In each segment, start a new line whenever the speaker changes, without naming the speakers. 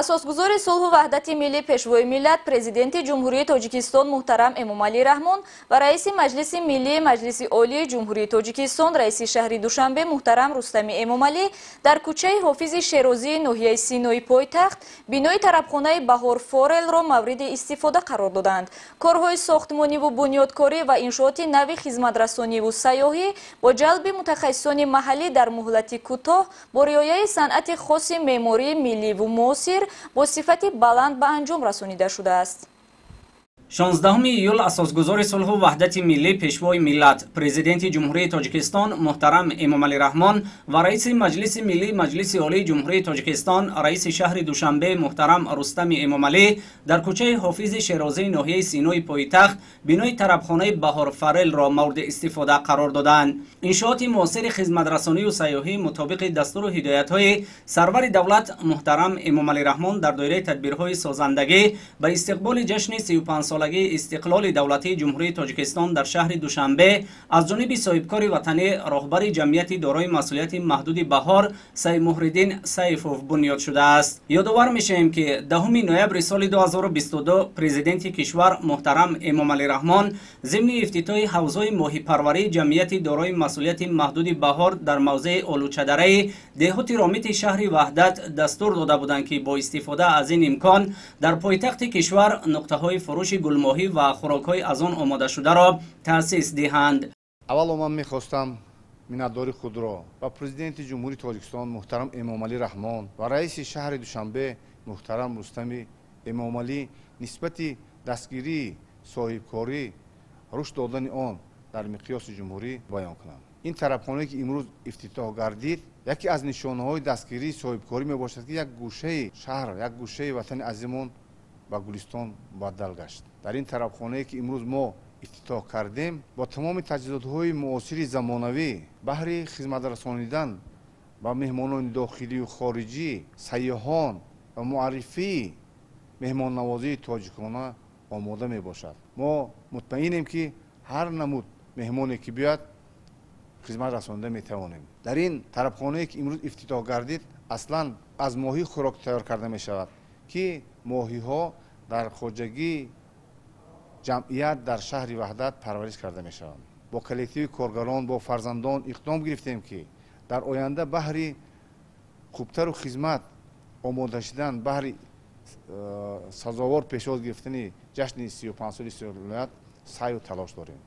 Асосгузори сулҳу ваҳдати миллӣ, Пешвои миллат, Президенти Ҷумҳурии Тоҷикистон муҳтарам Эмомалӣ Раҳмон ва Раиси Маҷлиси Миллии Маҷлиси Олии Ҷумҳурии Тоҷикистон, Раиси шаҳри Душанбе муҳтарам Рустами Эмомалӣ дар кӯчаи Ҳофизи Шерозии ноҳияи Синои пойтахт бинои тарабхонаи Баҳор Форелро мавриди истифода қарор доданд. Корҳои сохтмониву бунёдкорӣ ва иншооти нави хизматрасониву сайёҳӣ бо ҷалби мутахассисони маҳаллӣ дар муҳлати кӯтоҳ бо риояи санъати хоси меъмории милливу муосир бо сифати баланд ба анҷом расонида шудааст.
16 июл асосгузори сулҳу ваҳдати миллӣ, Пешвои миллат, Президенти Ҷумҳурии Тоҷикистон муҳтарам Эмомалӣ Раҳмон ва Раиси Маҷлиси Миллии Маҷлиси Олии Ҷумҳурии Тоҷикистон, Раиси шаҳри Душанбе муҳтарам Рустами Эмомалӣ дар кӯчаи Ҳофизи Шерозии ноҳияи Синои пойтахт бинои тарабхонаи Баҳор Фарелро мавриди истифода қарор доданд. Иншооти муосири хизматрасонию сайёҳӣ мутобиқи дастуру ҳидоятҳои сарвари давлат муҳтарам Эмомалӣ Раҳмон дар доираи тадбирҳои созандагӣ ба истиқболи ҷашни 35-солагии истиқлоли давлатии Ҷумҳурии Тоҷикистон дар шаҳри Душанбе аз ҷониби соҳибкори ватанӣ, роҳбари ҷамъияти дорои масъулияти маҳдуди Баҳор Саймуҳриддин Сайфов бунёд шудааст. Ёдовар мешавем, ки 10 ноябри соли 2022 Президенти кишвар муҳтарам Эмомалӣ Раҳмон зимни ифтитоҳи ҳавзҳои моҳипарварии ҷамъияти дорои масъулияти маҳдуди Баҳор дар мавзеи Олучадараи деҳоти Ромити шаҳри Ваҳдат дастур дода буданд, ки бо истифода аз ин имкон дар пойтахти кишвар нуқтаҳои фурӯши гулмоҳӣ ва хӯрокҳои аз он омодашударо таъсис диҳанд.
Аввало ман мехостам миннатдори худро ба Президенти Ҷумҳурии Тоҷикистон муҳтарам Эмомалӣ Раҳмон ва раиси шаҳри Душанбе муҳтарам Рустами Эмомалӣ нисбати дастгирии соҳибкорӣ, рушд додани он дар миқёси ҷумҳурӣ баён кунам. Ин тарабхонае, ки имрӯз ифтитоҳ гардид, яке аз нишонаҳои дастгирии соҳибкорӣ мебошад, ки як гӯшаи шаҳр, як гӯшаи ватани азимон ба гулистон мубаддал гашт. Дар ин тарабхонае, ки имрӯз мо ифтитоҳ кардем, бо тамоми таҷҳизотҳои муосири замонавӣ баҳри хизматрасонидан ба меҳмонони дохилию хориҷӣ, сайёҳон ва муаррифии меҳмоннавозии тоҷикона омода мебошад. Мо мутмаинем, ки ҳар намуд меҳмоне, ки биёяд, хизмат расонида метавонем. Дар ин тарабхонае, ки имрӯз ифтитоҳ гардид, аслан аз моҳӣ хӯрок тайёр карда мешавад, ки моҳиҳо дар хоҷагии ҷамъият дар шаҳри Ваҳдат парвариш карда мешаванд. Бо коллективи коргарон, бо фарзандон иқдом гирифтем, ки дар оянда баҳри хубтару хизмат омода шудан, баҳри сазовор пешвоз гирифтани ҷашни 35-соли истиқлолият саъю талош дорем.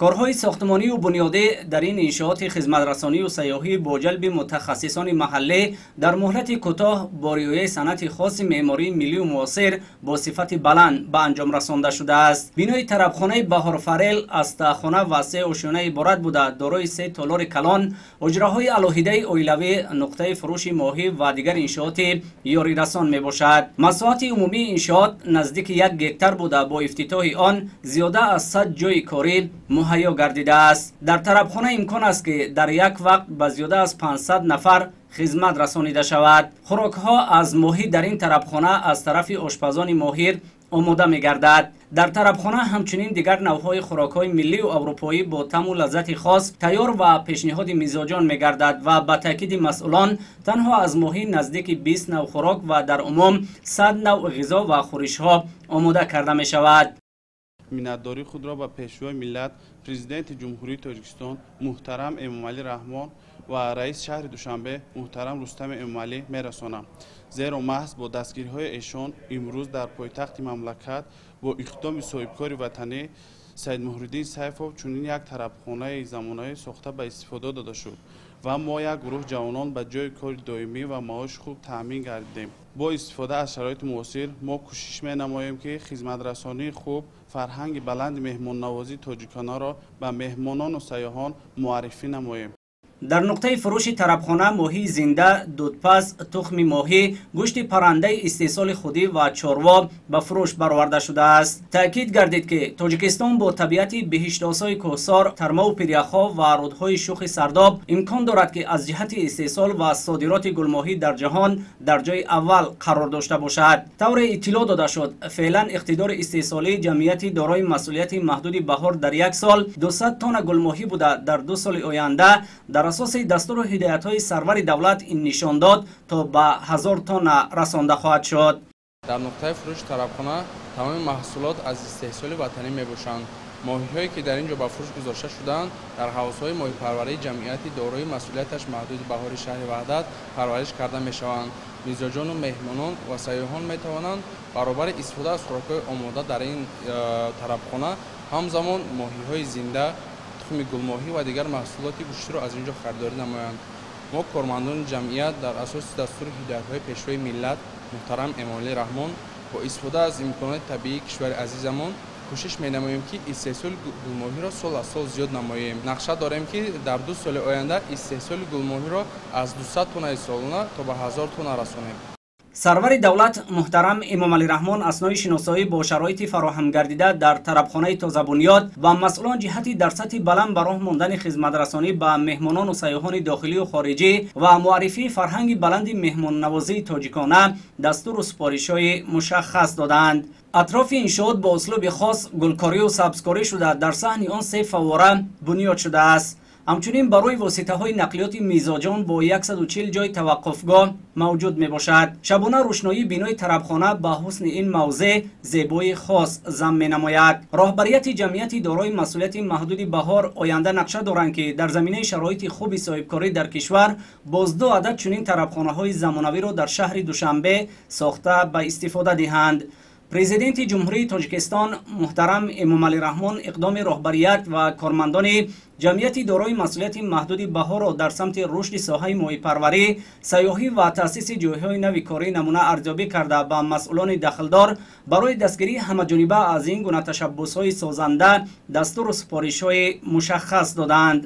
Корҳои сохтмонию бунёдӣ дар ин иншооти хизматрасонию сайёҳӣ бо ҷалби мутахассисони маҳаллӣ дар муҳлати кӯтоҳ бо риояи санъати хоси меъмории миллию муосир бо сифати баланд ба анҷом расонда шудааст. Бинои тарабхонаи Баҳорфарел аз таҳхона ва се ошёна иборат буда, дорои се толори калон, ҳуҷраҳои алоҳидаи оилавӣ, нуқтаи фурӯши моҳӣ ва дигар иншооти ёрирасон мебошад. Масоҳати умумии иншоот наздики 1 гектар буда, бо ифтитоҳи он зиёда аз 100 ҷойи корӣ муҳайё гардидааст. Дар тарабхона имкон аст, ки дар як вақт ба зиёда аз 500 нафар хизмат расонида шавад. Хӯрокҳо аз моҳӣ дар ин тарабхона аз тарафи ошпазони моҳир омода мегардад. Дар тарабхона ҳамчунин дигар навъҳои хӯрокҳои миллию аврупоӣ бо таъму лаззати хос тайёр ва пешниҳоди мизоҷон мегардад ва ба таъкиди масъулон, танҳо аз моҳӣ наздики 20 навъ хӯрок ва дар умум 100 навъ ғизо ва хӯришҳо омода карда мешавад.
Миннатдории худро ба Пешвои миллат, Президенти Ҷумҳурии Тоҷикистон муҳтарам Эмомалӣ Раҳмон ва раиси шаҳри Душанбе муҳтарам Рустами Эмомалӣ мерасонам, зеро маҳз бо дастгириҳои эшон имрӯз дар пойтахти мамлакат бо иқдоми соҳибкори ватанӣ Саидмуҳриддин Сайфов чунин як тарабхонаи замонавӣ сохта ба истифода дода шуд ва мо, як гурӯҳ ҷавонон, ба ҷойи кори доимӣ ва маоши хуб таъмин гардидем. Бо истифода аз шароити муосир мо кӯшиш менамоем, ки хизматрасонии хуб, фарҳанги баланди меҳмоннавозии тоҷиконаро ба меҳмонону сайёҳон муаррифӣ намоем.
Дар нуқтаи фурӯши тарабхона моҳии зинда, дудпаз, тухми моҳӣ, гӯшти паррандаи истеҳсоли худӣ ва чорво ба фурӯш бароварда шудааст. Таъкид гардид, ки Тоҷикистон бо табиати биҳиштосои кӯҳсор, тармаву пиряхҳо ва рӯдҳои шухи сардоб имкон дорад, ки аз ҷиҳати истеҳсол ва содироти гулмоҳӣ дар ҷаҳон дар ҷои аввал қарор дошта бошад. Тавре иттилоъ дода шуд, феълан иқтидори истеҳсолии ҷамъияти дорои масъулияти маҳдуди Баҳор дар як сол 200 тонна гулмоҳӣ буда, дар 2 соли оянда дар Дар асоси дастуру ҳидоятҳои сарвари давлат ин нишондод то ба 1000 тонна расонда хоҳад шуд.
Дар нуқтаи фурӯши тарабхона тамоми маҳсулот аз истеҳсоли ватанӣ мебошанд. Моҳиҳое ки дар ин ҷо ба фурӯш гузошта шудаанд, дар ҳавзҳои моҳипарварии ҷамъияти дорои масъулияташ маҳдуди Баҳори шаҳри Ваҳдат парвариш карда мешаванд. Мизоҷону меҳмонон ва сайёҳон метавонанд баробари истифода аз хӯрокҳои омода дар ин тарабхона ҳамзамон моҳиҳои зинда, тухми гулмоҳӣ ва дигар маҳсулоти гӯштиро аз ин ҷо харидорӣ намоянд. Мо кормандони ҷамъият дар асоси дастуру ҳидоятҳои Пешвои миллат муҳтарам Эмомалӣ Раҳмон бо истифода аз имконоти табиии кишвари азизамон кӯшиш менамоем, ки истеҳсоли гулмоҳиро сол аз сол зиёд намоем. Нақша дорем, ки дар 2 соли оянда истеҳсоли гулмоҳиро аз 200 тоннаи солона то ба 1000 тонна расонем.
Сарвари давлат муҳтарам Эмомалӣ Раҳмон аснои шиносоӣ бо шароити фароҳамгардида дар тарабхонаи тозабунёд ва масъулон ҷиҳати дар сатҳи баланд ба роҳ мондани хизматрасонӣ ба меҳмонону сайёҳони дохилию хориҷӣ ва муаррифии фарҳанги баланди меҳмоннавозии тоҷикона дастуру супоришҳои мушаххас додаанд. Атрофи иншоот бо услуби хос гулкорию сабзкорӣ шуда, дар саҳни он 3 фаввора бунёд шудааст. Ҳамчунин барои воситаҳои нақлиёти мизоҷон бо 140 ҷой таваққуфгоҳ мавҷуд мебошад. Шабона рӯшноии бинои тарабхона ба ҳусни ин мавзеъ зебои хос зам менамояд. Роҳбарияти ҷамъияти дорои масъулияти маҳдуди Баҳор оянда нақша доранд, ки дар заминаи шароити хуби соҳибкорӣ дар кишвар боз 2 адад чунин тарабхонаҳои замонавиро дар шаҳри Душанбе сохта ба истифода диҳанд. Президенти Ҷумҳурии Тоҷикистон муҳтарам Эмомалӣ Раҳмон иқдоми роҳбарият ва кормандони ҷамъияти дорои масъулияти маҳдуди Баҳорро дар самти рушди соҳаи моҳипарварӣ, сайёҳӣ ва таъсиси ҷойҳои нави корӣ намуна арзёбӣ карда, ба масъулони дахлдор барои дастгирии ҳамаҷониба аз ин гуна ташаббусҳои созанда дастуру супоришҳои мушаххас додаанд.